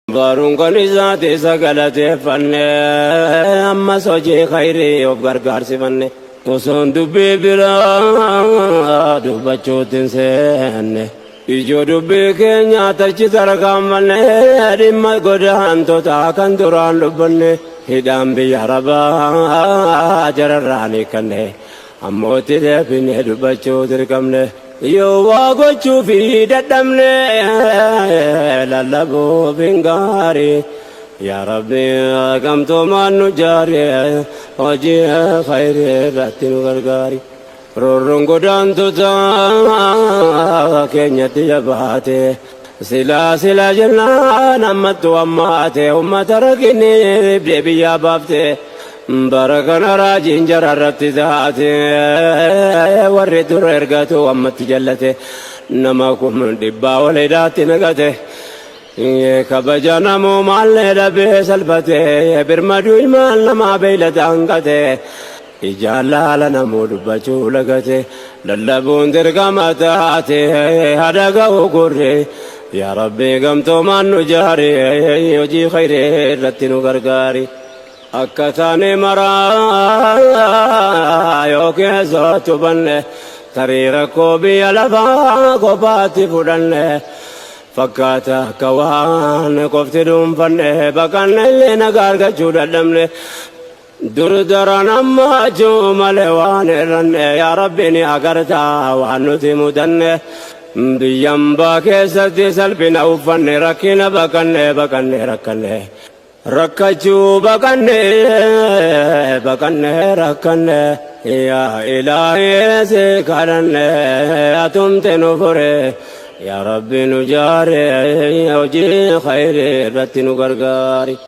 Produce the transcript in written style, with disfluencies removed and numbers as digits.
Baruun kan isaati isa galateeffanne, ammas hojii khayrii of gargaarsifanne. Osoon dubbii biraa dubbachuutti hin seenne, ijoo dubbii keenyaa tachi tarkaanfanne. Dhimma godaantotaa kan duraan dubbanne, hidhaan biyya Arabaa jararraan hiikkanne, ammootti deebinee dubbachuu dirqamne. Yoo waa gochuu fi dadhabne, lallabuuf hin gaarii. Yaa Rabbi, gamtoomaan nu jaari, hojii khayrii irratti nu gargaari. Roorroon godaantota keenyatti jabaate, silaa silaa jennaan ammattu ammaate. Ummata rakkinni biyyaa baafte, bara kana raajiin jara irratti taate. Warri dura ergatu ammatti jallate, nama 100,000 ol hidhaatti naqate. Kabaja namumaallee dhabee salphate, birmaduu ilmaan namaa beeylada hanqate. Ijaan laala namuu dubbachuu lagate, lallabuun dirqama taate hada ga'u gurre. Yaa Rabbi, gamtoomaan nu jaari, hojii khayrii irratti nu gargaari. Akka taane maraa yoo keessatti hubanne, tarii rakkoo biyya lafaa kophaatti fudhanne fakkaata. Akka waan qofti dhuunfanne, baqanne illee nagaa argachuu dadhabne. Dur daran ammachuu malee waan irranne, yaa Rabbi, ni agartaa waan nuti mudanne. Biyyambaa keessatti salphina uffanne, rakkina baqanne, baqanne rakkanne, rakkachuu baqanne, baqanne rakkanne. Yaa Ilaahii, si kadhanne, atumte nu fure. Yaa Rabbi, nu jaare, hojii khayrii irratti nu gargaari.